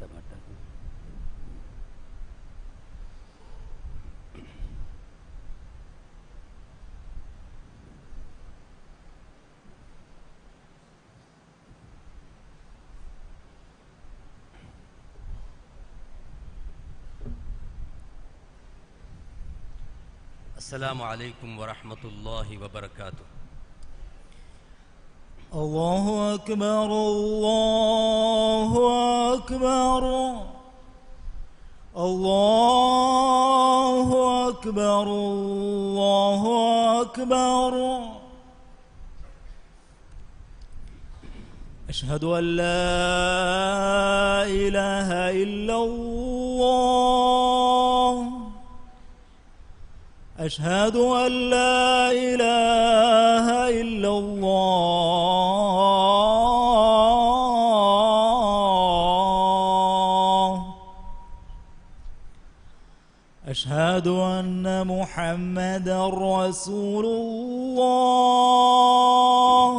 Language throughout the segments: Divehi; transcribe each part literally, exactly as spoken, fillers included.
ކަމަށްޓަކައި. السلام عليكم ورحمة الله وبركاته. الله أكبر، الله أكبر، الله أكبر، الله أكبر. أشهد أن لا إله إلا الله. أشهد أن لا إله إلا الله. أشهد أن محمدا رسول الله.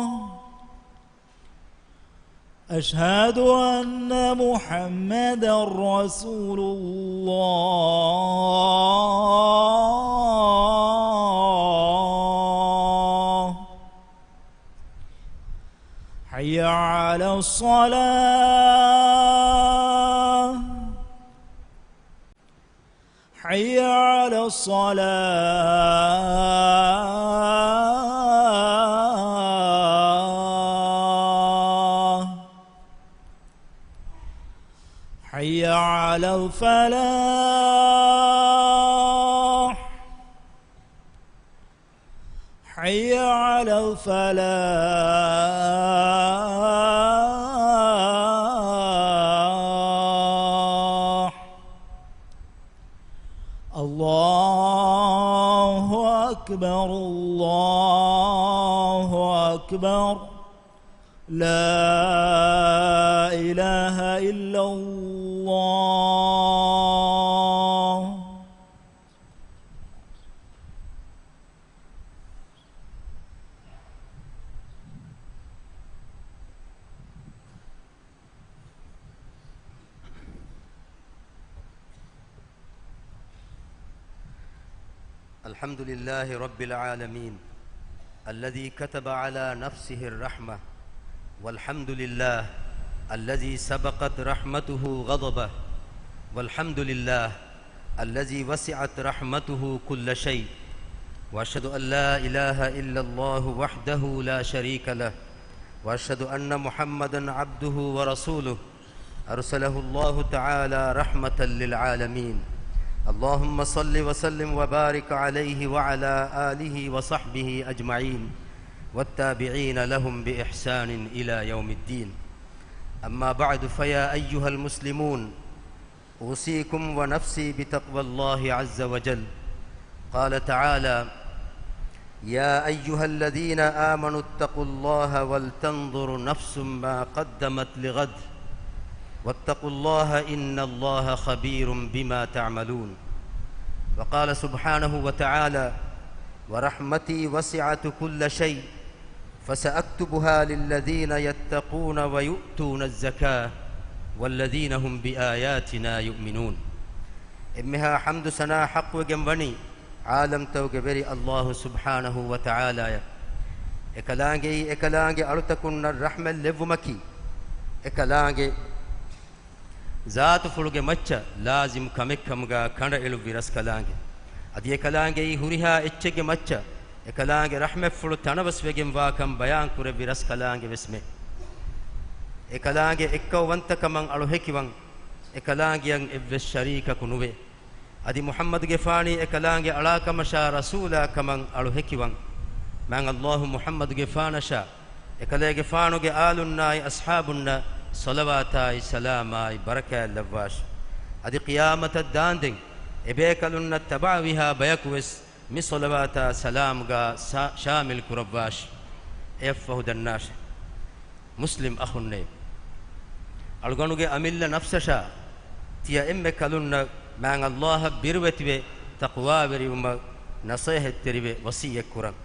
أشهد أن محمدا رسول الله. حي على الصلاة. حي على الصلاة. حي على الفلاح. حي على الفلاح. الله أكبر، الله أكبر. لا إله إلا الله. الحمد لله رب العالمين، الذي كتب على نفسه الرحمة، والحمد لله الذي سبقت رحمته غضبه، والحمد لله الذي وسعت رحمته كل شيء، وأشهد أن لا إله إلا الله وحده لا شريك له، وأشهد أن محمدا عبده ورسوله، أرسله الله تعالى رحمة للعالمين. اللهم صل وسلم وبارك عليه وعلى آله وصحبه أجمعين، والتابعين لهم بإحسان إلى يوم الدين. أما بعد، فيا أيها المسلمون، أوصيكم ونفسي بتقوى الله عز وجل. قال تعالى: يا أيها الذين آمنوا اتقوا الله ولتنظر نفس ما قدمت لغد واتقوا الله إن الله خبير بما تعملون. وقال سبحانه وتعالى: ورحمتي وسعت كل شيء فسأكتبها للذين يتقون ويؤتون الزكاة والذين هم بآياتنا يؤمنون. އެންމެހާ ޙަމްދު ސަނާ ޙައްޤުވެގެން ވަނީ ޢާލަމްތަކުގެ ވެރި ﷲ ސުބްޙާނަހޫ ވަތަޢާލާއަށް. އެކަލާނގެއީ އެކަލާނގެ އަޅުތަކުންނަށް ރަޙްމަތް ލެއްވުމަކީ، އެކަލާނގެ ޒާތުފުޅުގެ މައްޗަށް ލާޒިމް ކަމެއްކަމުގަ ކަނޑައެޅުއްވި ރަސްކަލާނގެ. އަދި އެކަލާނގެއީ ހުރިހާ އެއްޗެއްގެ މައްޗަށް އެކަލާނގެ ރަޙްމަތްފުޅު ތަނަވަސްވެގެންވާކަން ބަޔާންކުރެއްވި ރަސްކަލާނގެ ވެސްމެ. އެކަލާނގެ އެއްކައުވަންތަކަމަށް އަޅުހެކިވަން، އެކަލާނގެއަށް އެއްވެސް ޝަރީކަކު ނުވޭ. އަދި މުޙައްމަދުގެފާނީ އެކަލާނގެ އަޅާކަމަށާ ރަސޫލާ ކަމަށް އަޅުހެކިވަން. މާތް ﷲ މުޙައްމަދުގެފާނަށާ އެކަލޭގެފާނުގެ އާލުންނާއި އަޞްޙާބުންނަށް ޞަލަވާތާއި ސަލާމާއި ބަރަކާތް ލައްވާށި. އަދި ޤިޔާމަތަށް ދާންދެން އެބޭކަލުންނަށް ތަބަޢަވިހާ ބަޔަކުވެސް މި ޞަލަވާތާ ސަލާމްގާ ޝާ-، ޝާމިލް ކުރައްވާށި. އެއަށްފަހު ދަންނާށެ. މުސްލިމް އަޚުންނޭ! އަޅުގަނޑުގެ އަމިއްލަ ނަފްސަށާ ތިޔަ އެންމެ ކަލުންނަށް މާތް ﷲ އަށް ބިރުވެތިވެ ތަޤްވާވެރިވުމަށް ނަޞޭޙަތްތެރިވެ ވަޞިއްޔަތް ކުރަން.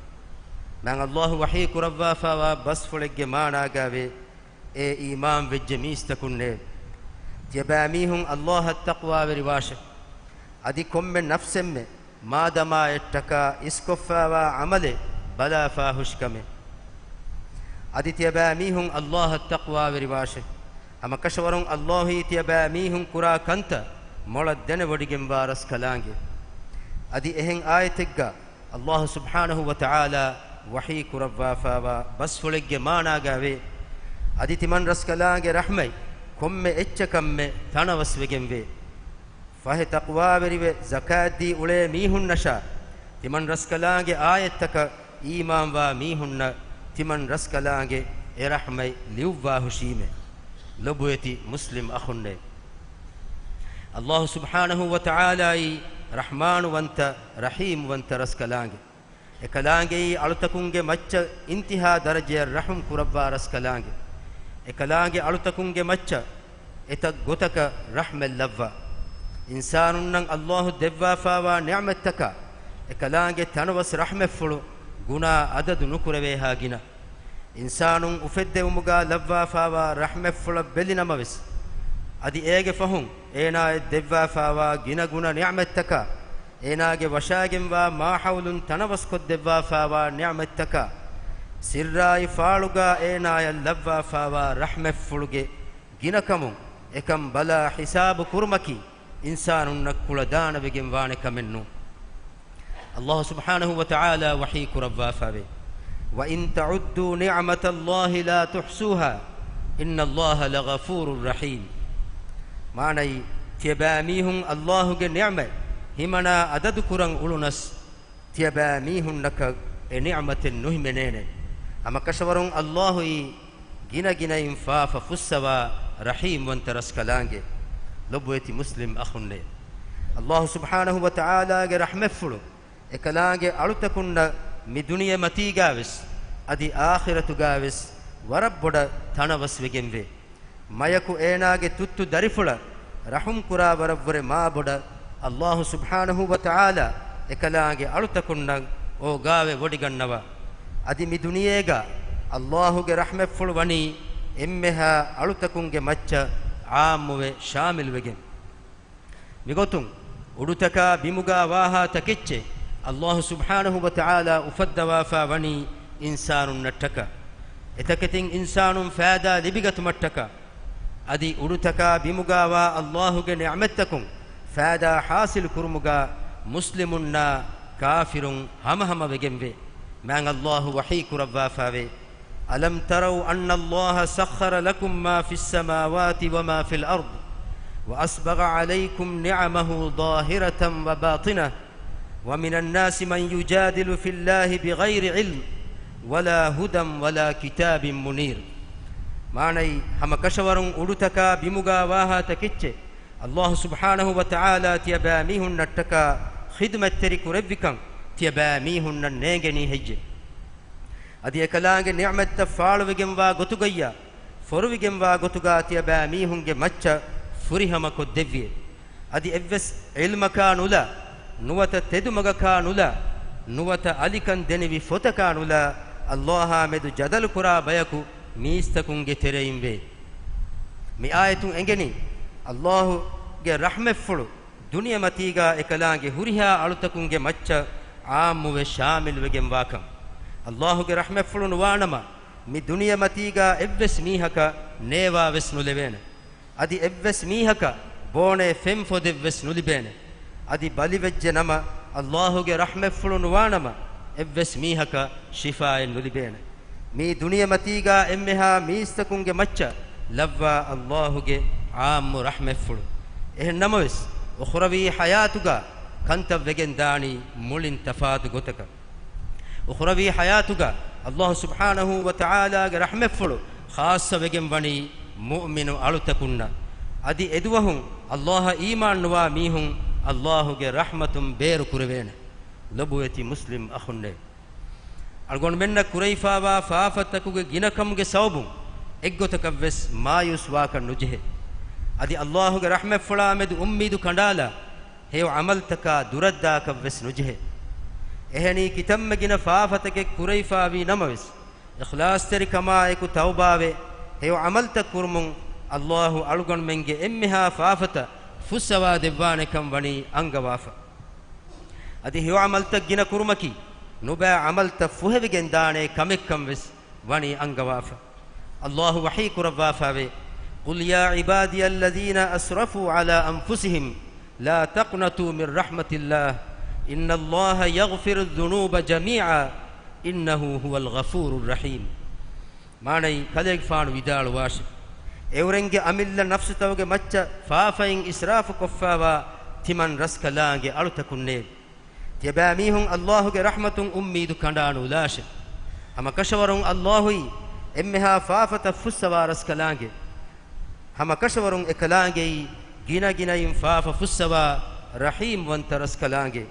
މާތް ﷲ ވަޙީ ކުރައްވާފައިވާ ބަސްފުޅެއްގެ މާނާގާވޭ، އޭ އީމާން ވެއްޖެ މީސްތަކުންނޭ! ތިޔަބައިމީހުން ﷲ އަށް ތަޤްވާވެރިވާށެ. އަދި ކޮންމެ ނަފްސެއްމެ މާދަމާއަށްޓަކާ އިސްކޮށްފާވާ ޢަމަލެއް ބަލާފާހުށިކަމެއް. އަދި ތިޔަބައިމީހުން ﷲ އަށް ތަޤްވާވެރިވާށެ. ހަމަކަށަވަރުން ﷲ އީ ތިޔަބައިމީހުން ކުރާ ކަންތައް މޮޅަށް ދެނެވޮޑިގެންވާ ރަސްކަލާނގެ. އަދި އެހެން އާޔަތެއްގަ ﷲ ސުބްޙާނަހޫ ވަތަޢާލާ ވަޙީ ކުރައްވާފާވާ ބަސްފުޅެއްގެ މާނާގައިވޭ، އަދި ތިމަން ރަސްކަލާނގެ ރަޙްމަތް ކޮންމެ އެއްޗަކަށްމެ ތަނަވަސްވެގެންވޭ. ފަހެ ތަޤްވާވެރިވެ ޒަކާތްދީ އުޅޭ މީހުންނަށާ، ތިމަން ރަސްކަލާނގެ އާޔަތްތަކަށް އީމާންވާ މީހުންނަށް ތިމަން ރަސްކަލާނގެ އެ ރަޙްމަތް ލިޔުއްވާހުށީމެ. ލޮބުވެތި މުސްލިމް އަޚުންނޭ! ﷲ ސުބްޙާނަހޫ ވަތަޢާލާއީ ރަޙްމާނުވަންތަ، ރަޙީމްވަންތަ ރަސްކަލާނގެ. އެކަލާނގެއީ އަޅުތަކުންގެ މައްޗަށް އިންތިހާ ދަރަޖަޔަށް ރަޙުމް ކުރައްވާ ރަސްކަލާނގެ. އެކަލާނގެ އަޅުތަކުންގެ މައްޗަށް އެތައް ގޮތަކަށް ރަޙްމަތް ލައްވާ. އިންސާނުންނަށް ﷲ ދެއްވާފާވާ ނިޢުމަތްތަކާ އެކަލާނގެ ތަނަވަސް ރަޙްމަތްފުޅު ގުނާ އަދަދު ނުކުރެވޭހާ ގިނަ. އިންސާނުން އުފެއްދެވުމުގާ ލައްވާފާވާ ރަޙްމަތްފުޅަށް ބެލިނަމަވެސް، އަދި އޭގެ ފަހުން އޭނާޔަށް ދެއްވާފާވާ ގިނަގުނަ ނިޢުމަތްތަކާ، އޭނާގެ ވަށާގެންވާ މާހައުލުން ތަނަވަސްކޮށްދެއްވާފާވާ ނިޢުމަތްތަކާ، ސިއްރާއި ފާޅުގާ އޭނާޔަށް ލައްވާފާވާ ރަޙްމަތްފުޅުގެ ގިނަކަމުން އެކަން ބަލާ ހިސާބު ކުރުމަކީ އިންސާނުންނަށް ކުޅަދާނަވެގެން ވާނެ ކަމެއް ނޫން. ﷲ ސުބްޙާނަހޫ ވަތަޢާލާ ވަޙީ ކުރައްވާފައެވެ. وَإِن تَعُدُّوا نِعْمَتَ اللَّهِ لَا تُحْصُوهَا إِنَّ اللَّهَ لَغَفُورٌ رَحِيمٌ. މާނައީ، ތިޔަބައިމީހުން ﷲ ގެ ނިޢުމަތް ހިމަނާ އަދަދު ކުރަން އުޅުނަސް، ތިޔަބައިމީހުންނަކަށް އެ ނިޢުމަތެއް ނުހިމެނޭނެ. ހަމަކަށަވަރުން ﷲ އީ ގިނަގިނައިން ފާފަ ފުއްސަވާ ރަޙީމްވަންތަ ރަސްކަލާނގެ. ލޮބުވެތި މުސްލިމް އަޚުންނޭ! ﷲ ސުބްޙާނަހޫ ވަތަޢާލާގެ ރަޙްމަތްފުޅު އެކަލާނގެ އަޅުތަކުންނަށް މި ދުނިޔެމަތީގާވެސް އަދި އާޚިރަތުގާވެސް ވަރަށް ބޮޑަށް ތަނަވަސްވެގެންވޭ. މަޔަކު އޭނާގެ ތުއްތު ދަރިފުޅަށް ރަޙުމް ކުރާ ވަރަށްވުރެ މާބޮޑަށް ﷲ ސުބްޙާނަހޫ ވަތަޢާލާ އެކަލާނގެ އަޅުތަކުންނަށް އޯގާވެ ވޮޑިގަންނަވާ. އަދި މި ދުނިޔޭގަ ﷲ ގެ ރަޙްމަތްފުޅު ވަނީ އެންމެހާ އަޅުތަކުންގެ މައްޗަށް ޢާއްމުވެ ޝާމިލުވެގެން. މިގޮތުން، އުޑުތަކާ ބިމުގާ ވާހާ ތަކެއްޗެއް ﷲ ސުބްޙާނަހޫ ވަތަޢާލާ އުފައްދަވާފާ ވަނީ އިންސާނުންނަށްޓަކާ. އެތަކެތިން އިންސާނުން ފައިދާ ލިބިގަތުމަށްޓަކާ. އަދި އުޑުތަކާ ބިމުގާވާ ﷲ ގެ ނިޢުމަތްތަކުން ފައިދާ ޙާޞިލު ކުރުމުގާ މުސްލިމުންނާ ކާފިރުން ހަމަހަމަވެގެންވޭ. މާތް ﷲ ވަޙީ ކުރައްވާފާވޭ. أَلَمْ تَرَوْا أَنَّ اللَّهَ سَخَّرَ لَكُم مَّا فِي السَّمَاوَاتِ وَمَا فِي الْأَرْضِ وَأَسْبَغَ عَلَيْكُمْ نِعَمَهُ ظَاهِرَةً وَبَاطِنَةً وَمِنَ النَّاسِ مَن يُجَادِلُ فِي اللَّهِ بِغَيْرِ عِلْمٍ وَلَا هُدًى وَلَا كِتَابٍ مُّنِيرٍ. މާނައީ، ހަމަކަށަވަރުން އުޑުތަކާ ބިމުގާ ވާހާ ތަކެއްޗެއް ﷲ ސުބްޙާނަހޫ ވަތަޢާލާ ތިޔަބައިމީހުންނަށްޓަކާ ޚިދުމަތްތެރި ކުރެއްވިކަން ތިޔަބައިމީހުންނަށް ނޭނގެނީ ހެއްޔެވެ؟ އަދި އެކަލާނގެ ނިޢުމަތްތައް ފާޅުވެގެންވާ ގޮތުގައްޔާ، ފޮރުވިގެންވާ ގޮތުގާ ތިޔަބައިމީހުންގެ މައްޗަށް ފުރިހަމަ ކޮށްދެއްވިއެވެ. އަދި އެއްވެސް ޢިލްމަކާ ނުލާ، ނުވަތަ ތެދުމަގަކާ ނުލާ، ނުވަތަ އަލިކަން ދެނިވި ފޮތަކާ ނުލާ، ﷲ އާ މެދު ޖަދަލުކުރާ ބަޔަކު މީސްތަކުންގެ ތެރެއިން ވޭ. މި އާޔަތުން އެނގެނީ، ﷲ ގެ ރަޙްމަތްފުޅު ދުނިޔެމަތީގާ އެކަލާނގެ ހުރިހާ އަޅުތަކުންގެ މައްޗަށް ޢާއްމުވެ ޝާމިލުވެގެންވާކަން. ﷲ ގެ ރަޙްމަތްފުޅު ނުވާނަމަ، މި ދުނިޔެމަތީގާ އެއްވެސް މީހަކަށް ނޭވާވެސް ނުލެވޭނެ. އަދި އެއްވެސް މީހަކަށް ބޯނޭ ފެން ފޮދެއްވެސް ނުލިބޭނެ. އަދި ބަލިވެއްޖެ ނަމަ، ﷲ ގެ ރަޙްމަތްފުޅު ނުވާނަމަ، އެއްވެސް މީހަކަށް ޝިފާއެއް ނުލިބޭނެ. މީ ދުނިޔެމަތީގާ އެންމެހާ މީސްތަކުންގެ މައްޗަށް ލައްވާ ﷲ ގެ ޢާއްމު ރަޙްމަތްފުޅު. އެހެން ނަމަވެސް، އުޚްރަވީ ޙަޔާތުގާ ކަންތައް ވެގެން ދާނީ މުޅިން ތަފާތު ގޮތަކަށް. އުޚްރަވީ ޙަޔާތުގަ ﷲ ސުބްޙާނަހޫ ވަތަޢާލާގެ ރަޙްމަތްފުޅު ޚާއްޞަވެގެން ވަނީ މުއުމިނު އަޅުތަކުންނަށް. އަދި އެދުވަހުން ﷲ އަށް އީމާންނުވާ މީހުން ﷲ ގެ ރަޙްމަތުން ބޭރު ކުރެވޭނެ. ލޮބުވެތި މުސްލިމް އަޚުންނޭ! އަޅުގަނޑުމެންނަށް ކުރެވިފާވާ ފާފަތަކުގެ ގިނަކަމުގެ ސަބަބުން އެއްގޮތަކަށްވެސް މާޔޫސް ވާކަށް ނުޖެހޭ. އަދި ﷲ ގެ ރަޙްމަތްފުޅާ މެދު އުއްމީދު ކަނޑާލާ، ހެޔޮ ޢަމަލްތަކާ ދުރަށްދާކަށްވެސް ނުޖެހޭ. އެހެނީ ކިތަންމެ ގިނަ ފާފަތަކެއް ކުރެވިފާވީ ނަމަވެސް، އިޚްލާޞްތެރިކަމާއެކު ތައުބާވެ، ހެޔޮ ޢަމަލްތައް ކުރުމުން އައްލާހު އަޅުގަނޑުމެންގެ އެންމެހާ ފާފަތައް ފުއްސަވާ ދެއްވާނެކަން ވަނީ އަންގަވާފަ. އަދި ހެޔޮ ޢަމަލުތައް ގިނަ ކުރުމަކީ، ނުބައި ޢަމަލުތައް ފުހެވިގެން ދާނޭ ކަމެއްކަން ވެސް ވަނީ އަންގަވާފަ. އައްލާހު ވަޙީ ކުރައްވާފައެވެ. قل يا عبادي الذين أسرفوا على أنفسهم لا تقنطوا من رحمة الله إن الله يغفر الذنوب جميعا إنه هو الغفور الرحيم. މާނައީ، ކަލޭގެފާނު ވިދާޅުވާށެ، އެއުރެންގެ އަމިއްލަ ނަފްސުތަކުގެ މައްޗަށް ފާފައިން އިސްރާފު ކޮށްފާވާ ތިމަން ރަސްކަލާނގެ އަޅުތަކުންނޭ. ތިޔަބައިމީހުން އައްލާހުގެ ރަޙްމަތުން އުއްމީދު ކަނޑާނުލާށެ. ހަމަކަށަވަރުން އައްލާހުއީ އެންމެހާ ފާފަތައް ފުއްސަވާ ރަސްކަލާނގެ. ހަމަކަށަވަރުން އެކަލާނގެއީ ގިނަގިނައިން ފާފަ ފުއްސަވާ ރަޙީމްވަންތަ ރަސްކަލާނގެ.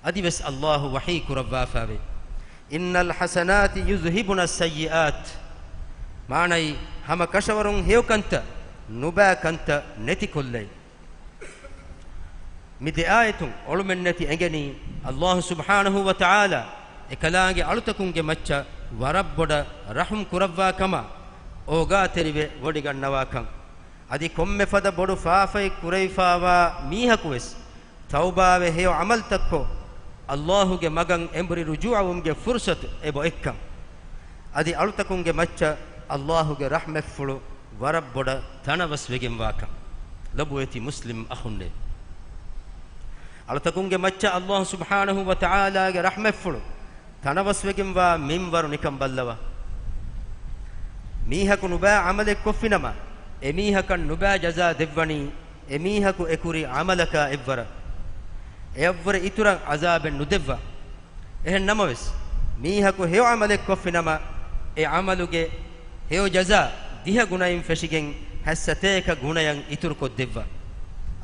އަދިވެސް އައްލާހު ވަޙީ ކުރައްވާފައެވެ. إن الحسنات يذهبن السيئات. މާނައީ، ހަމަކަށަވަރުން ހެޔޮކަންތައް، ނުބައި ކަންތައް ނެތިކޮށްލައި. މި ދެ އާޔަތުން އޮޅުމެއްނެތި އެނގެނީ، އައްލާހު ސުބްޙާނަހޫ ވަތަޢާލާ އެކަލާނގެ އަޅުތަކުންގެ މައްޗަށް ވަރަށް ބޮޑަށް ރަޙުމް ކުރައްވާ ކަމަށް އޯގާތެރިވެ ވޮޑިގަންނަވާކަން. އަދި ކޮންމެ ފަދަ ބޮޑު ފާފައެއް ކުރެވިފާވާ މީހަކުވެސް ތައުބާވެ ހެޔޮ ޢަމަލުތައްކޮށް، އައްލާހުގެ މަގަށް އެނބުރި ރުޖޫޢަވުމުގެ ފުރުޞަތު އެބައޮތްކަން. އަދި އަޅުތަކުންގެ މައްޗަށް އައްލާހުގެ ރަޙްމަތްފުޅު ވަރަށް ބޮޑަށް ތަނަވަސްވެގެންވާކަން. ލޮބުވެތި މުސްލިމް އަޚުންނޭ! އަޅުތަކުންގެ މައްޗަށް އައްލާހު ސުބްޙާނަހޫ ވަތަޢާލާގެ ރަޙްމަތްފުޅު ތަނަވަސްވެގެންވާ މިންވަރު ނިކަން ބައްލަވާ. މީހަކު ނުބައި ޢަމަލެއް ކޮށްފިނަމަ، އެމީހަކަށް ނުބައި ޖަޒާ ދެއްވަނީ އެމީހަކު އެކުރި ޢަމަލަކާ އެއްވަރަށް. އެއަށްވުރެ އިތުރަށް ޢަޒާބެއް ނުދެއްވާ. އެހެން ނަމަވެސް، މީހަކު ހެޔޮ ޢަމަލެއް ކޮށްފިނަމަ، އެ ޢަމަލުގެ ހެޔޮ ޖަޒާ ދިހަ ގުނައިން ފެށިގެން ހަތްސަތޭކަ ގުނަޔަށް އިތުރުކޮށްދެއްވާ.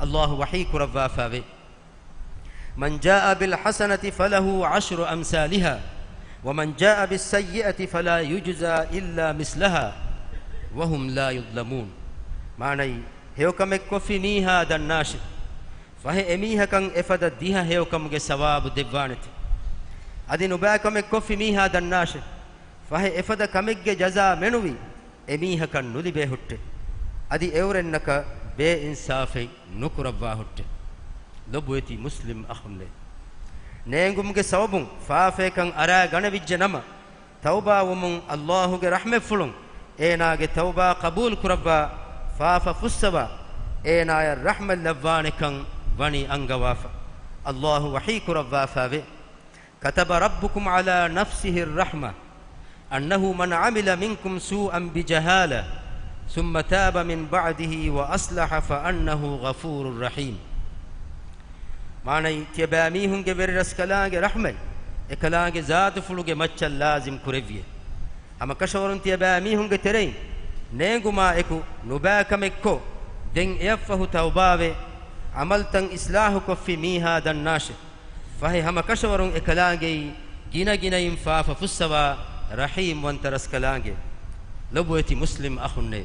އައްލާހު ވަޙީ ކުރައްވާފައެވެ. من جاء بالحسنة فله عشر أمثالها ومن جاء بالسيئة فلا يجزى إلا مثلها وهم لا يظلمون. މާނައީ، ހެޔޮކަމެއް ކޮށްފި މީހާ ދަންނާށެ، ފަހެ އެމީހަކަށް އެފަދަ ދިހަ ހެޔޮކަމުގެ ސަވާބު ދެއްވާނެތެ. އަދި ނުބައިކަމެއް ކޮށްފި މީހާ ދަންނާށެ، ފަހެ އެފަދަ ކަމެއްގެ ޖަޒާ މެނުވީ އެމީހަކަށް ނުލިބޭ ހުއްޓެ. އަދި އެއުރެންނަކަށް ބޭއިންސާފެއް ނުކުރައްވާ ހުއްޓެ. ލޮބުވެތި މުސްލިމް އަޚުންނޭ! ނޭނގުމުގެ ސަބަބުން ފާފަޔަކަށް އަރާ ގަނެވިއްޖެ ނަމަ، ތައުބާވުމުން އައްލާހުގެ ރަޙްމަތްފުޅުން އޭނާގެ ތައުބާ ޤަބޫލު ކުރައްވާ، ފާފަ ފުއްސަވާ، އޭނާޔަށް ރަޙްމަތް ލައްވާނެކަން ވަނީ އަންގަވާފަ. އައްލާހު ވަޙީ ކުރައްވާފައެވެ. كتب ربكم على نفسه الرحمة أنه من عمل منكم سوءا بجهالة ثم تاب من بعده وأصلح فأنه غفور رحيم. މާނައީ، ތިޔަބައިމީހުންގެ ވެރިރަސްކަލާނގެ ރަޙްމަތް އެކަލާނގެ ޒާތުފުޅުގެ މައްޗަށް ލާޒިމް ކުރެއްވިއެ. ހަމަކަށަވަރުން ތިޔަބައިމީހުންގެ ތެރެއިން ނޭނގުމާ އެކު ނުބައިކަމެއްކޮށް، ދެން އެއަށްފަހު ތައުބާވެ، ޢަމަލުތައް އިޞްލާޙުކޮށްފި މީހާ ދަންނާށެ. ފަހެ ހަމަކަށަވަރުން އެކަލާނގެއީ ގިނަގިނައިން ފާފަ ފުއްސަވާ ރަޙީމްވަންތަ ރަސްކަލާނގެ. ލޮބުވެތި މުސްލިމް އަޚުންނޭ!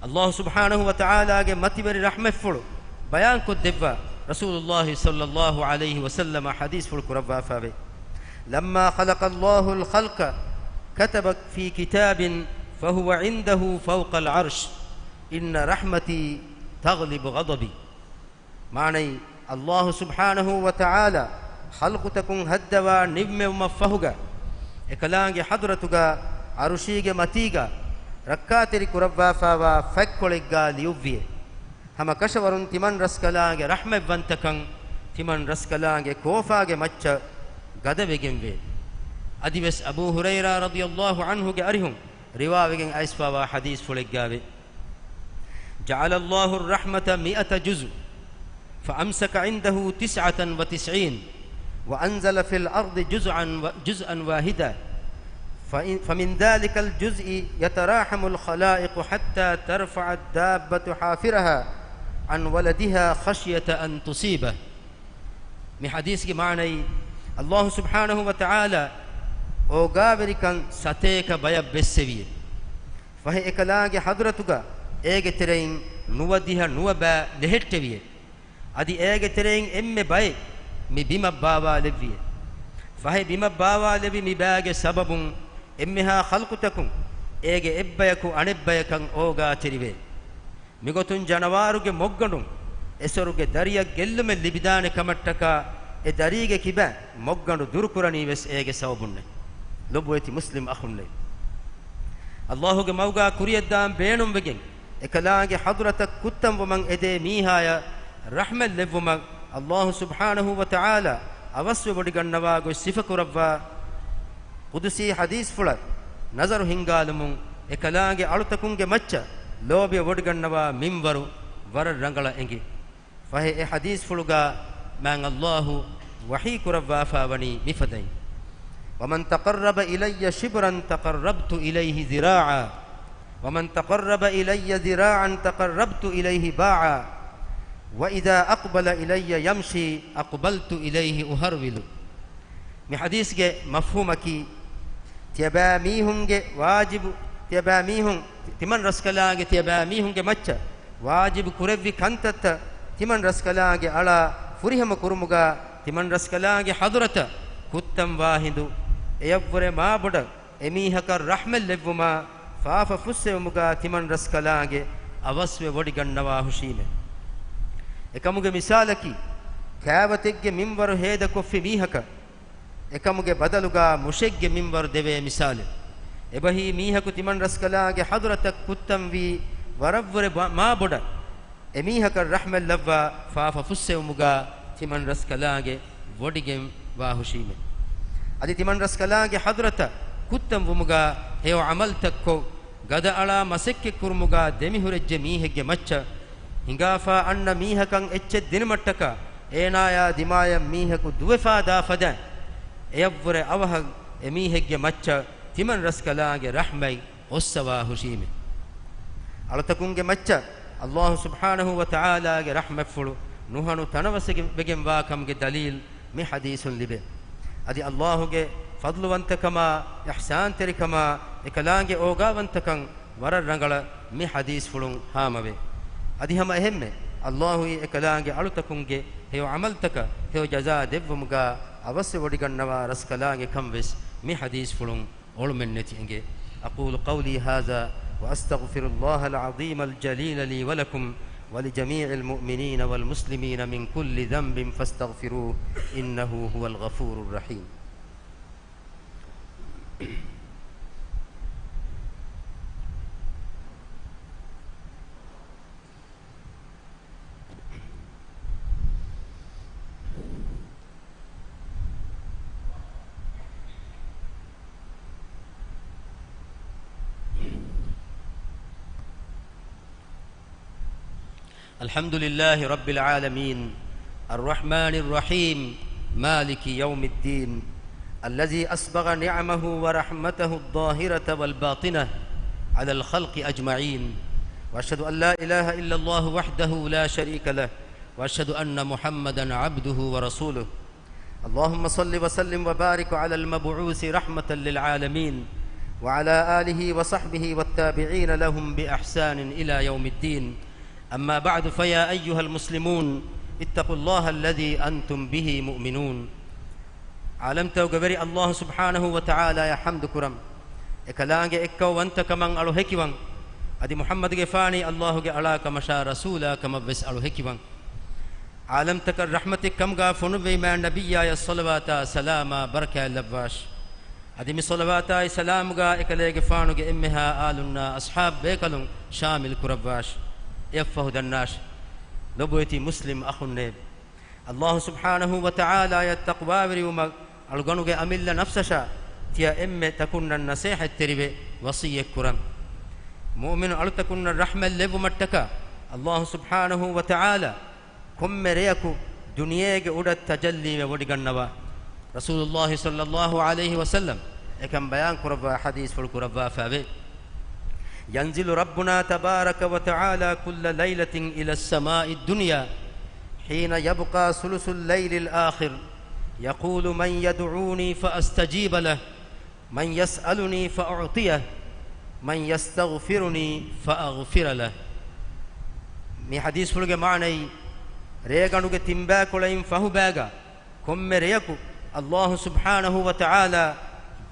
އައްލާހު ސުބްޙާނަހު ވަތަޢާލާގެ މަތިވެރި ރަޙްމަތްފުޅު ބަޔާންކޮށްދެއްވާ، ރަސޫލުﷲ ޞައްލަﷲ ޢަލައިހި ވަސައްލަމަ ޙަދީޘްފުޅު ކުރައްވާފައެވެ. لما خلق الله الخلق كتب في كتاب فهو عنده فوق العرش إن رحمتي تغلب غضبي. މާނައީ، އައްލާހު ސުބްޙާނަހު ވަތަޢާލާ ޚަލްޤުތަކުން ހައްދަވާ ނިންމެވުމަށްފަހުގަ، އެކަލާނގެ ޙަޟްރަތުގަ ޢަރުޝީގެ މަތީގަ ރައްކާތެރި ކުރައްވާފާވާ ފަތްކޮޅެއްގަ ލިޔުއްވިއެ. ހަމަކަށަވަރުން ތިމަން ރަސްކަލާނގެ ރަޙްމަތްވަންތަކަން ތިމަން ރަސްކަލާނގެ ކޯފާގެ މައްޗަށް ގަދަވެގެންވޭ. އަދިވެސް އަބޫ ހުރައިރާ ރަޟިޔަﷲ ޢަންހުގެ އަރިހުން ރިވާވެގެން އައިސްފާވާ ޙަދީޘްފުޅެއްގައެވެ. جعل الله الرحمة مئة جزء فأمسك عنده تسعة وتسعين وأنزل في الأرض جزءا و-، جزءا واحدا فإن-، فمن ذلك الجزء يتراحم الخلائق حتى ترفع الدابة حافرها عن ولدها خشية أن تصيبه. މި ޙަދީޘްގެ މާނައީ، އައްލާހު ސުބްޙާނަހު ވަތަޢާލާ އޯގާވެރިކަން ސަތޭކަ ބަޔަށް ބެއްސެވިއެ. ފަހެ އެކަލާނގެ ޙަޟްރަތުގަ އޭގެ ތެރެއިން ނުވަދިހަ ނުވަ ބައި ލެހެއްޓެވިއެ. އަދި އޭގެ ތެރެއިން އެންމެ ބައެއް މި ބިމަށް ބާވާލެއްވިއެ. ފަހެ ބިމަށް ބާވާލެއްވި މި ބައިގެ ސަބަބުން އެންމެހާ ޚަލްޤުތަކުން އޭގެ އެއްބަޔަކު އަނެއްބަޔަކަށް އޯގާތެރިވޭ. މިގޮތުން ޖަނަވާރުގެ މޮށްގަނޑުން އެސޮރުގެ ދަރިއަށް ގެއްލުމެއް ލިބިދާނެ ކަމަށްޓަކާ، އެ ދަރީގެ ކިބައިން މޮށްގަނޑު ދުރުކުރަނީ ވެސް އޭގެ ސަބަބުންނޭ. ލޮބުވެތި މުސްލިމް އަޚުންނޭ! ﷲ ގެ މަގުގާ ކުރިޔަށްދާން ބޭނުންވެގެން، އެކަލާނގެ ޙަޟްރަތަށް ކުއްތަންވުމަށް އެދޭ މީހާޔަށް ރަޙްމަތް ލެއްވުމަށް ﷲ ސުބްޙާނަހޫ ވަތަޢާލާ އަވަސްވެ ވޮޑިގަންނަވާ ގޮތް ސިފަކުރައްވާ ޤުދުސީ ޙަދީޘްފުޅަށް ނަޒަރު ހިންގާލުމުން، އެކަލާނގެ އަޅުތަކުންގެ މައްޗަށް ލޯބިވެ ވޮޑިގަންނަވާ މިންވަރު ވަރަށް ރަނގަޅަށް އެނގޭ. ފަހެ އެ ޙަދީޘްފުޅުގާ މާތް ﷲ ވަޙީ ކުރައްވާފާވަނީ މިފަދައިން: ومن تقرب إلي شبرا تقربت إليه ذراعا، ومن تقرب إلي ذراعا تقربت إليه باعا، وإذا أقبل إلي يمشي أقبلت إليه أهرول. މި ޙަދީޘްގެ މަފްހޫމަކީ، ތިޔަބައިމީހުންގެ ވާޖިބު، ތިޔަބައިމީހުން، ތިމަން ރަސްކަލާނގެ ތިޔަބައިމީހުންގެ މައްޗަށް ވާޖިބު ކުރެއްވި ކަންތައްތައް ތިމަން ރަސްކަލާނގެ އަޅާ ފުރިހަމަ ކުރުމުގާ، ތިމަން ރަސްކަލާނގެ ޙަޟްރަތަށް ކުއްތަންވާ ހިނދު، އެޔަށްވުރެ މާބޮޑަށް އެމީހަކަށް ރަޙްމަތް ލެއްވުމާ، ފާފަ ފުއްސެވުމުގާ ތިމަން ރަސްކަލާނގެ އަވަސްވެ ވޮޑިގަންނަވާހުށީމެ. އެކަމުގެ މިސާލަކީ، ކާވަތެއްގެ މިންވަރު ހޭދަކޮށްފި މީހަކަށް އެކަމުގެ ބަދަލުގާ މުށެއްގެ މިންވަރު ދެވޭ މިސާލެއް. އެބަހީ، މީހަކު ތިމަން ރަސްކަލާނގެ ޙަޟްރަތަށް ކުއްތަންވީ ވަރަށްވުރެ ބަ-، މާބޮޑަށް އެމީހަކަށް ރަޙްމަތް ލައްވާ، ފާފަ ފުއްސެވުމުގާ ތިމަން ރަސްކަލާނގެ ވޮޑިގެން ވާހުށީމެ. އަދި ތިމަން ރަސްކަލާނގެ ޙަޟްރަތަށް ކުއްތަންވުމުގާ ހެޔޮ ޢަމަލްތައްކޮށް، ގަދައަޅާ މަސައްކަތްކުރުމުގާ ދެމިހުރެއްޖެ މީހެއްގެ މައްޗަށް ހިނގާފާ އަންނަ މީހަކަށް އެއްޗެއް ދިނުމަށްޓަކާ، އޭނާޔާ ދިމާޔަށް މީހަކު ދުވެފާ ދާ ފަދައިން، އެޔަށްވުރެ އަވަހަށް އެމީހެއްގެ މައްޗަށް ތިމަން ރަސްކަލާނގެ ރަޙްމަތް އޮއްސަވާ ހުށީމެ. އަޅުތަކުންގެ މައްޗަށް ﷲ ސުބްޙާނަހޫ ވަތަޢާލާގެ ރަޙްމަތްފުޅު ނުހަނު ތަނަވަސްވެގެންވާ ކަމުގެ ދަލީލް މި ޙަދީޘުން ލިބޭ. އަދި ﷲ ގެ ފަޟްލުވަންތަކަމާ، އިޙްސާންތެރިކަމާ، އެކަލާނގެ އޯގާވަންތަކަން ވަރަށް ރަނގަޅަށް މި ޙަދީޘްފުޅުން ހާމަވޭ. އަދި ހަމަ އެހެންމެ، ﷲ އީ އެކަލާނގެ އަޅުތަކުންގެ ހެޔޮ ޢަމަލްތަކަށް ހެޔޮ ޖަޒާ ދެއްވުމުގާ އަވަސްވެ ވޮޑިގަންނަވާ ރަސްކަލާނގެ ކަން ވެސް މި ޙަދީޘްފުޅުން އޮޅުމެއްނެތި އެނގޭ. أقول قولي هذا وأستغفر الله العظيم الجليل لي ولكم ولجميع المؤمنين والمسلمين من كل ذنب فاستغفروه إنه هو الغفور الرحيم. الحمد لله رب العالمين، الرحمن الرحيم، مالك يوم الدين، الذي أسبغ نعمه ورحمته الظاهرة والباطنة على الخلق أجمعين، وأشهد أن لا إله إلا الله وحده لا شريك له، وأشهد أن محمدا عبده ورسوله. اللهم صل وسلم وبارك على المبعوث رحمة للعالمين وعلى آله وصحبه والتابعين لهم بإحسان إلى يوم الدين. أما بعد، فيا أيها المسلمون، اتقوا الله الذي أنتم به مؤمنون. ޢާލަމްތަކުގެ ވެރި ﷲ ސުބްޙާނަހޫ ވަތަޢާލާޔަށް ޙަމްދު ކުރަން. އެކަލާނގެ އެއްކައުވަންތަކަމަށް އަޅު ހެކިވަން. އަދި މުޙައްމަދުގެފާނީ ﷲ ގެ އަޅާ ކަމަށާ ރަސޫލާ ކަމަށް ވެސް އަޅު ހެކިވަން. ޢާލަމްތަކަށް ރަޙްމަތެއް ކަމުގާ ފޮނުއްވެވި މާތް ނަބިއްޔާޔަށް ޞަލަވާތާ ސަލާމާ ބަރަކާތް ލައްވާށި. އަދި މި ޞަލަވާތާއި ސަލާމުގާ އެކަލޭގެފާނުގެ އެންމެހާ އާލުންނާ އަޞްޙާބު ބޭކަލުން ޝާމިލް ކުރައްވާށި. އެއަށްފަހު ދަންނާށި، ލޮބުވެތި މުސްލިމް އަޚުންނޭ! ﷲ ސުބްޙާނަހޫ ވަތަޢާލާޔަށް ތަޤްވާވެރިވުމަށް އަޅުގަނޑުގެ އަމިއްލަ ނަފްސަށާ ތިޔަ އެންމެ ތަކުންނަށް ނަޞޭޙަތްތެރިވެ ވަޞިއްޔަތްކުރަން. މުއުމިނު އަޅުތަކުންނަށް ރަޙްމަތް ލެއްވުމަށްޓަކާ ﷲ ސުބްޙާނަހޫ ވަތަޢާލާ ކޮންމެ ރެޔަކު ދުނިޔޭގެ އުޑަށް ތަޖައްލީވެ ވޮޑިގަންނަވާ. ރަސޫލުﷲ ޞައްލަﷲ ޢަލައިހި ވަސައްލަމް އެކަން ބަޔާން ކުރައްވާ ޙަދީޘްފުޅު ކުރައްވާފައިވޭ. ينزل ربنا تبارك وتعالى كل ليلة إلى السماء الدنيا حين يبقى ثلث الليل الآخر، يقول: من يدعوني فأستجيب له، من يسألني فأعطيه، من يستغفرني فأغفر له. މި ޙަދީޘްފުޅުގެ މާނައީ، ރޭގަނޑުގެ ތިންބައިކޮޅައިން ފަހުބައިގަ ކޮންމެ ރެޔަކު ﷲ ސުބްޙާނަހޫ ވަތަޢާލާ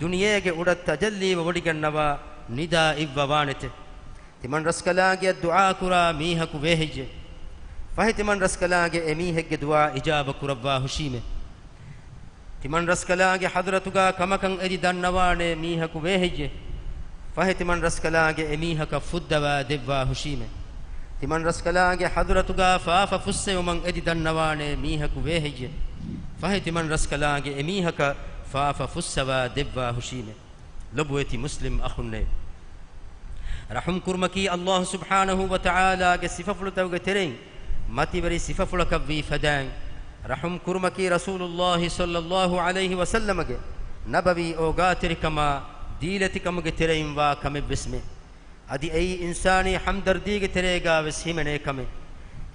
ދުނިޔޭގެ އުޑަށް ތަޖައްލީވެ ވޮޑިގަންނަވާ. ނިދާ އިއްވަވާނެތެ. ތިމަންރަސްކަލާނގެއަށް ދުޢާ ކުރާ މީހަކު ވޭހެއްޔެ؟ ފަހެ ތިމަންރަސްކަލާނގެ އެމީހެއްގެ ދުޢާ އިޖާބަ ކުރައްވާ ހުށީމެ. ތިމަންރަސްކަލާނގެ ޙަޟްރަތުގާ ކަމަކަށް އެދި ދަންނަވާނޭ މީހަކު ވޭހެއްޔެ؟ ފަހެ ތިމަންރަސްކަލާނގެ އެމީހަކަށް ފުއްދަވާ ދެއްވާ ހުށީމެ. ތިމަންރަސްކަލާނގެ ޙަޟްރަތުގާ ފާފަ ފުއްސެވުމަށް އެދި ދަންނަވާނޭ މީހަކު ވޭހެއްޔެ؟ ފަހެ ތިމަންރަސްކަލާނގެ އެމީހަކަށް ފާފަ ފުއްސަވާ ދެއްވާ ހުށީމެ. ލޮބުވެތި މުސްލިމް އަޚުންނޭ! ރަޙުމް ކުރުމަކީ ﷲ ސުބްޙާނަހޫ ވަތަޢާލާގެ ސިފަފުޅުތަކުގެ ތެރެއިން މަތިވެރި ސިފަފުޅަކަށްވީ ފަދައިން، ރަޙުމް ކުރުމަކީ ރަސޫލުﷲ ޞައްލަﷲ ޢަލައިހި ވަސައްލަމަގެ ނަބަވީ އޯގާތެރިކަމާ ދީލަތިކަމުގެ ތެރެއިން ވާ ކަމެއްވެސްމެ. އަދި އެއީ އިންސާނީ ހަމްދަރްދީގެ ތެރޭގާވެސް ހިމެނޭ ކަމެއް.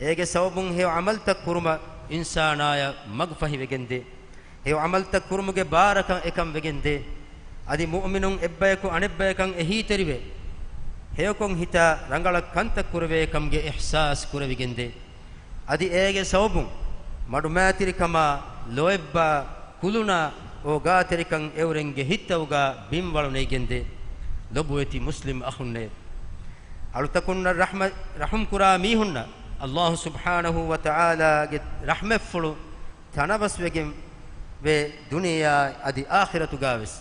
އޭގެ ސަބަބުން ހެޔޮ ޢަމަލްތައް ކުރުމަށް އިންސާނާޔަށް މަގުފަހިވެގެންދޭ. ހެޔޮ ޢަމަލްތައް ކުރުމުގެ ބާރަކަށް އެކަން ވެގެންދޭ. އަދި މުއުމިނުން އެއްބަޔަކު އަނެއްބަޔަކަށް އެހީތެރިވެ، ހެޔޮކޮން ހިތާ ރަނގަޅަށް ކަންތައް ކުރެވޭ ކަމުގެ އިޙްސާސް ކުރެވިގެންދޭ. އަދި އޭގެ ސަބަބުން މަޑުމައިތިރިކަމާ، ލޯތްބާ، ކުލުނާ، އޯގާތެރިކަން އެއުރެންގެ ހިތްތައުގާ ބިންވަޅު ނެތްގެންދޭ. ލޮބުވެތި މުސްލިމް އަޚުންނޭ! އަޅުތަކުންނަށް ރަޙްމަ-، ރަޙުމް ކުރާ މީހުންނަށް ﷲ ސުބްޙާނަހޫ ވަތަޢާލާގެ ރަޙްމަތްފުޅު ތަނަވަސްވެގެން ވޭ، ދުނިޔެއާ އަދި އާޚިރަތުގާވެސް.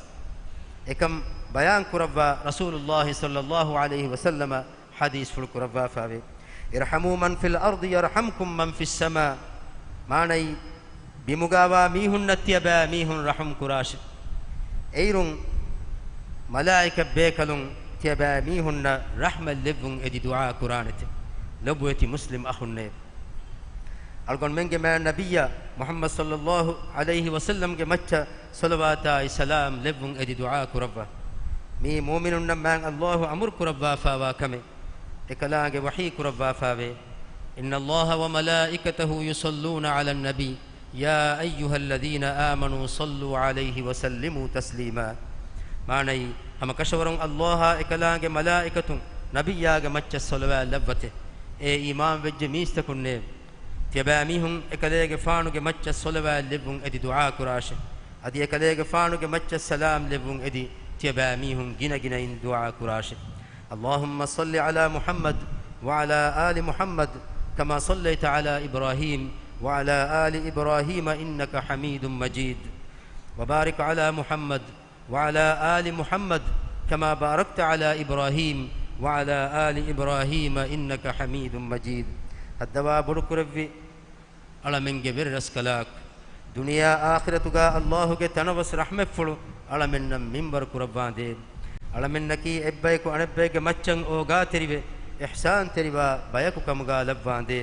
އެކަން ބަޔާން ކުރައްވާ ރަސޫލުﷲ ޞައްލަﷲ ޢަލައިހި ވަސައްލަމަ ޙަދީޘްފުޅު ކުރައްވާފައިވޭ، ارحموا من في الأرض يرحمكم من في السماء. މާނައީ، ބިމުގާވާ މީހުންނަށް ތިޔަބައިމީހުން ރަޙުމް ކުރާށި. އެއިރުން މަލާއިކަ ބޭކަލުން ތިޔަބައިމީހުންނަށް ރަޙްމަތް ލެއްވުން އެދި ދުޢާ ކުރާނެތެ. ލޮބުވެތި މުސްލިމް އަޚުންނޭ! އަޅުގަނޑުމެންގެ މާތް ނަބިއްޔާ މުޙައްމަދު ޞައްލަﷲ ޢަލައިހި ވަސައްލަމްގެ މައްޗަށް ޞަލަވާތާއި ސަލާމް ލެއްވުން އެދި ދުޢާ ކުރައްވާ. މީ މުއުމިނުންނަށް މާތް ﷲ އަމުރު ކުރައްވާފައިވާ ކަމެއް. އެކަލާނގެ ވަޙީ ކުރައްވާފައިވޭ، إن الله وملائكته يصلون على النبي يا أيها الذين آمنوا صلوا عليه وسلموا تسليما. މާނައީ، ހަމަ ކަށަވަރުން ﷲ އާ އެކަލާނގެ މަލާއިކަތުން ނަބިއްޔާގެ މައްޗަށް ޞަލަވާތް ލައްވަތެ. އޭ އީމާން ވެއްޖެ މީސްތަކުންނޭ! ތިޔަބައިމީހުން އެކަލޭގެފާނުގެ މައްޗަށް ޞަލަވާތް ލެއްވުން އެދި ދުޢާ ކުރާށެ. އަދި އެކަލޭގެފާނުގެ މައްޗަށް ސަލާމް ލެއްވުން އެދި ތިޔަބައިމީހުން ގިނަގިނައިން ދުޢާ ކުރާށެ. اللهم صل على محمد وعلى آل محمد كما صليت على إبراهيم وعلى آل إبراهيم إنك حميد مجيد. وبارك على محمد وعلى آل محمد كما باركت على إبراهيم وعلى آل إبراهيم إنك حميد مجيد. ހައްދަވާ ބޮޑުކުރެއްވި އަޅަމެންގެ ވެރިރަސްކަލާކޮ، ދުނިޔެ އާޚިރަތުގާ ﷲ ގެ ތަނަވަސް ރަޙްމަތްފުޅު އަޅަމެންނަށް މިންވަރު ކުރައްވާނދޭ. އަޅަމެންނަކީ އެއްބަޔަކު އަނެއްބައެއްގެ މައްޗަށް އޯގާތެރިވެ، އިޙްސާންތެރިވާ ބަޔަކު ކަމުގާ ލައްވާނދޭ.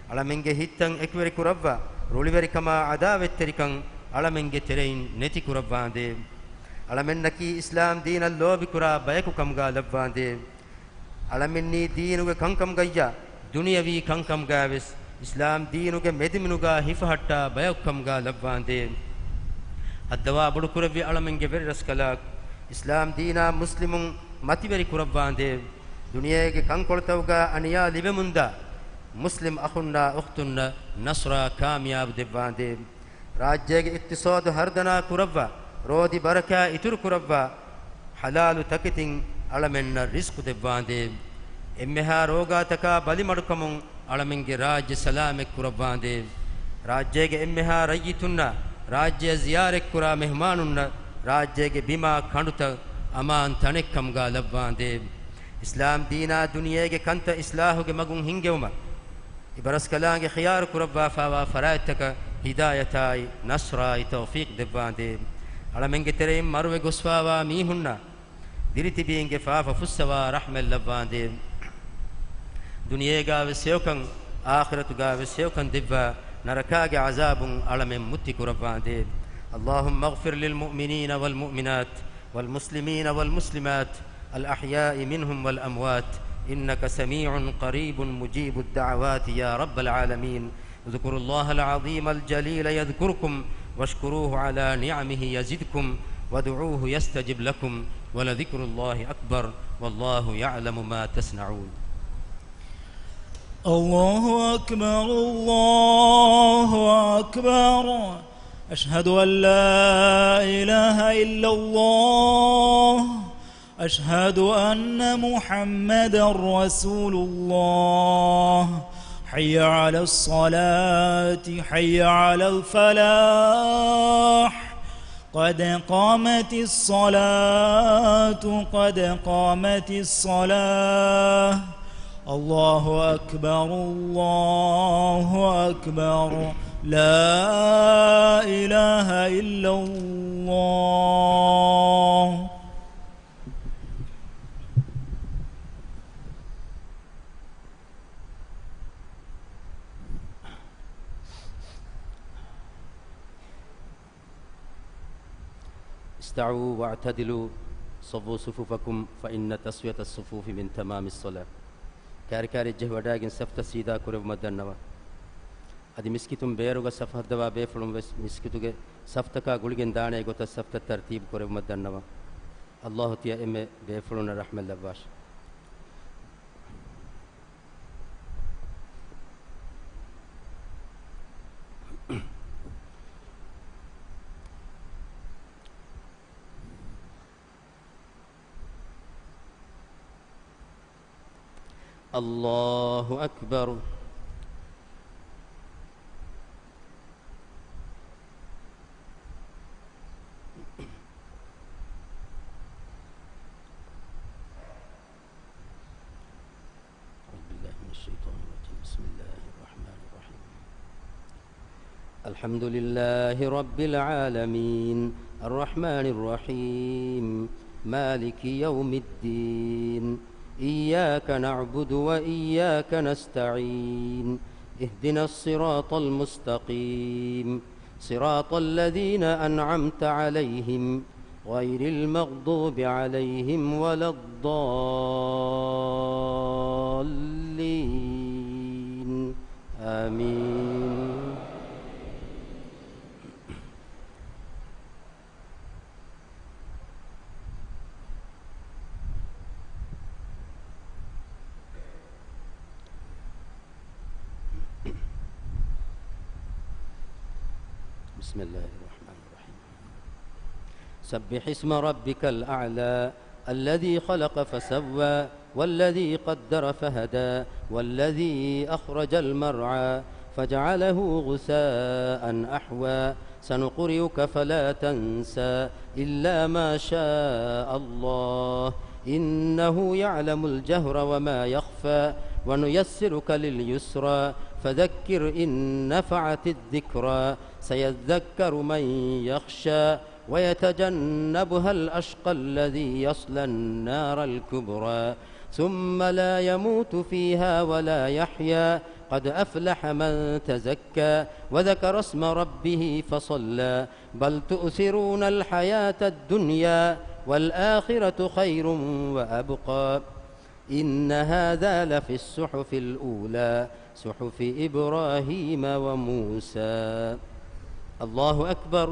އަޅަމެންގެ ހިތްތައް އެކުވެރި ކުރައްވާ، ރުޅިވެރިކަމާ ޢަދާވަތްތެރިކަން އަޅަމެންގެ ތެރެއިން ނެތި ކުރައްވާނދޭ. އަޅަމެންނަކީ އިސްލާމް ދީނަށް ލޯބިކުރާ ބަޔަކު ކަމުގާ ލައްވާނދޭ. އަޅަމެންނީ ދީނުގެ ކަންކަމުގައްޔާ، ދުނިޔަވީ ކަންކަމުގާވެސް، އިސްލާމް ދީނުގެ މެދުމިނުގާ ހިފަހައްޓާ ބަޔަކު ކަމުގާ ލައްވާނދޭ. ހައްދަވާ ބޮޑުކުރެއްވި އަޅަމެންގެ ވެރިރަސްކަލާކޮ، އިސްލާމް ދީނާ މުސްލިމުން މަތިވެރި ކުރައްވާނދޭ. ދުނިޔޭގެ ކަންކޮޅުތަކުގާ އަނިޔާ ލިބެމުންދާ މުސްލިމް އަޚުންނާ އުޚްތުންނަށް ނަޞްރާ ކާމިޔާބު ދެއްވާނދޭ. ރާއްޖޭގެ އިޤްތިޞާދު ހަރުދަނާ ކުރައްވާ، ރޯދި ބަރަކާތް އިތުރު ކުރައްވާ، ޙަލާލު ތަކެތިން އަޅަމެންނަށް ރިޒްޤު ދެއްވާނދޭ. އެންމެހާ ރޯގާތަކާ ބަލިމަޑުކަމުން އަޅަމެންގެ ރާއްޖެ ސަލާމަތް ކުރައްވާނދޭ. ރާއްޖޭގެ އެންމެހާ ރައްޔިތުންނާ، ރާއްޖެއަށް ޒިޔާރަތްކުރާ މެހުމާނުންނަށް ރާއްޖޭގެ ބިމާ ކަނޑުތައް އަމާން ތަނެއްކަމުގާ ލައްވާނދޭ. އިސްލާމް ދީނާ ދުނިޔޭގެ ކަންތައް އިޞްލާޙުގެ މަގުން ހިންގެވުމަށް އިބަރަސްކަލާނގެ ޚިޔާރު ކުރައްވާފައިވާ ފަރާތްތަކަށް ހިދާޔަތާއި ނަޞްރާއި ތައުފީޤް ދެއްވާނދޭ. އަޅަމެންގެ ތެރެއިން މަރުވެ ގޮސްފައިވާ މީހުންނަށް ދިރިތިބީންގެ ފާފަ ފުއްސަވާ ރަޙްމަތް ލައްވާނދޭ. ދުނިޔޭގާވެސް ހެޔޮކަން، އާޚިރަތުގާވެސް ހެޔޮކަން ދެއްވާ ނަރަކާގެ ޢަޛާބުން އަޅަމެން މުއްތި ކުރައްވާނދޭ. اللهم اغفر للمؤمنين والمؤمنات والمسلمين والمسلمات الأحياء منهم والأموات إنك سميع قريب مجيب الدعوات يا رب العالمين. اذكروا الله العظيم الجليل يذكركم واشكروه على نعمه يزدكم وادعوه يستجب لكم ولذكر الله أكبر والله يعلم ما تصنعون. الله أكبر، الله أكبر. أشهد أن لا إله إلا الله. أشهد أن محمدا رسول الله. حي على الصلاة، حي على الفلاح. قد قامت الصلاة، قد قامت الصلاة. الله أكبر، الله أكبر. لا إله إلا الله. استووا واعتدلوا، صوّوا صفوفكم، فإن تسوية الصفوف من تمام الصلاة. ކާރިކާރިއަށް ޖެހިވަޑައިގެން ސަފްތައް ސީދާ ކުރެއްވުމަށް ދަންނަވަން. އަދި މިސްކިތުން ބޭރުގަ ސަފް ހައްދަވާ ބޭފުޅުން ވެސް މިސްކިތުގެ ސަފްތަކާ ގުޅިގެން ދާނެ ގޮތަށް ސަފްތައް ތަރްތީބު ކުރެއްވުމަށް ދަންނަވަން. އައްލާހު ތިޔަ އެންމެ ބޭފުޅުންނަށް ރަޙްމަތް ލައްވާށި. الله أكبر. أعوذ بالله من الشيطان الرجيم. بسم الله الرحمن الرحيم. الحمد لله رب العالمين. الرحمن الرحيم. مالك يوم الدين. إياك نعبد وإياك نستعين. اهدنا الصراط المستقيم. صراط الذين أنعمت عليهم غير المغضوب عليهم ولا الضالين. آمين. بسم الله الرحمن الرحيم. سبح اسم ربك الأعلى الذي خلق فسوى والذي قدر فهدى والذي أخرج المرعى فجعله غثاء أحوى سنقرئك فلا تنسى إلا ما شاء الله إنه يعلم الجهر وما يخفى ونيسرك لليسرى فذكر إن نفعت الذكرى سيذكر من يخشى ويتجنبها الأشقى الذي يصلى النار الكبرى ثم لا يموت فيها ولا يحيا قد أفلح من تزكى وذكر اسم ربه فصلى بل تؤثرون الحياة الدنيا والآخرة خير وأبقى إن هذا لفي الصحف الأولى صحف إبراهيم وموسى. الله أكبر.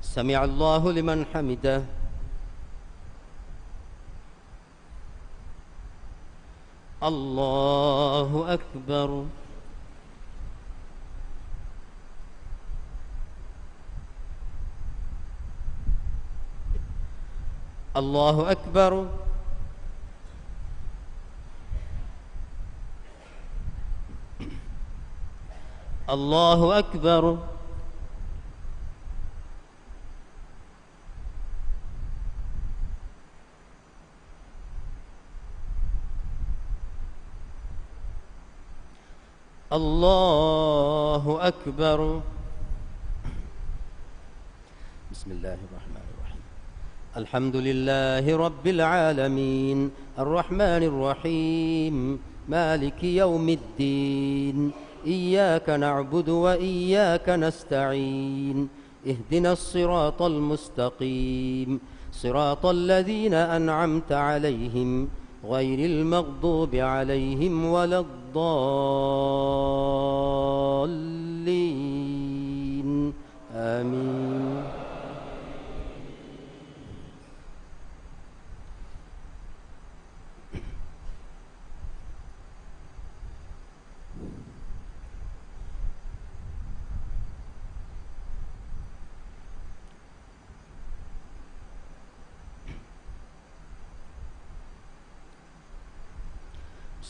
سمع الله لمن حمده. الله أكبر. الله أكبر. الله أكبر. الله أكبر. بسم الله الرحمن الرحيم. الحمد لله رب العالمين. الرحمن الرحيم. مالك يوم الدين. إياك نعبد وإياك نستعين. اهدنا الصراط المستقيم. صراط الذين أنعمت عليهم غير المغضوب عليهم ولا الضالين. آمين.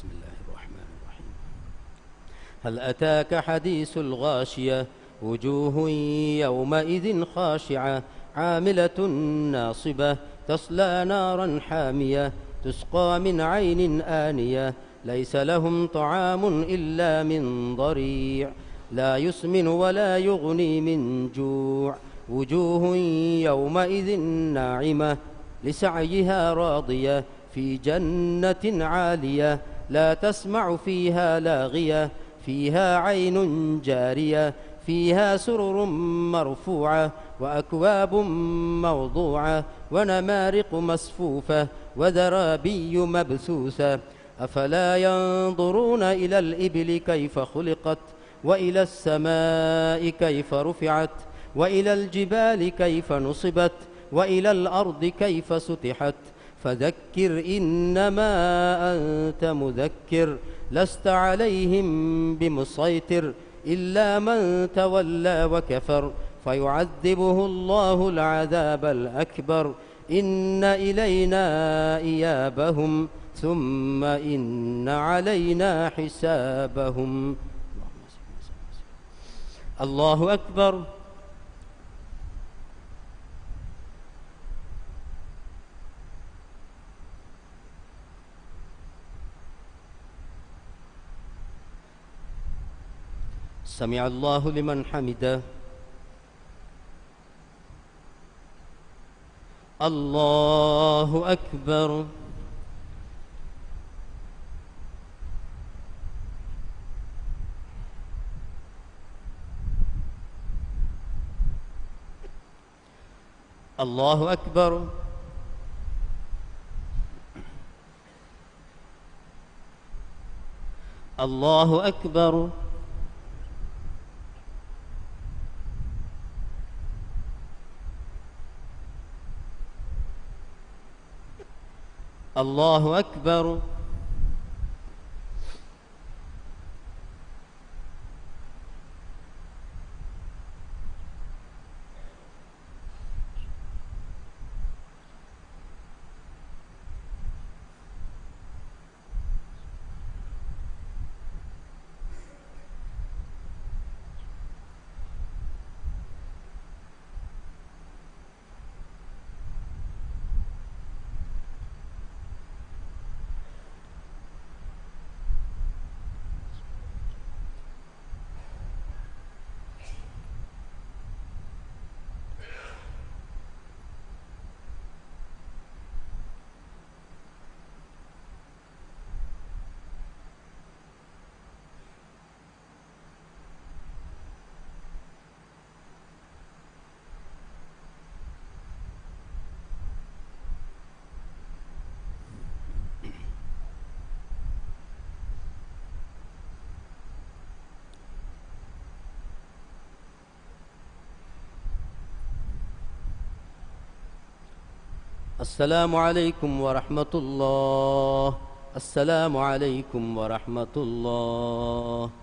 بسم الله الرحمن الرحيم. هل أتاك حديث الغاشية، وجوه يومئذ خاشعة، عاملة ناصبة، تصلى نارا حامية، تسقى من عين آنية، ليس لهم طعام إلا من ضريع، لا يسمن ولا يغني من جوع، وجوه يومئذ ناعمة، لسعيها راضية، في جنة عالية، لا تسمع فيها لاغية، فيها عين جارية، فيها سرر مرفوعة، وأكواب موضوعة، ونمارق مصفوفة، وزرابي مبثوثة. أفلا ينظرون إلى الإبل كيف خلقت، وإلى السماء كيف رفعت، وإلى الجبال كيف نصبت، وإلى الأرض كيف سطحت. فذكر إنما أنت مذكر، لست عليهم بمسيطر، إلا من تولى وكفر، فيعذبه الله العذاب الأكبر، إن إلينا إيابهم، ثم إن علينا حسابهم. الله أكبر. سمع الله لمن حمده. الله أكبر. الله أكبر. الله أكبر. الله أكبر. السلام عليكم ورحمة الله. السلام عليكم ورحمة الله.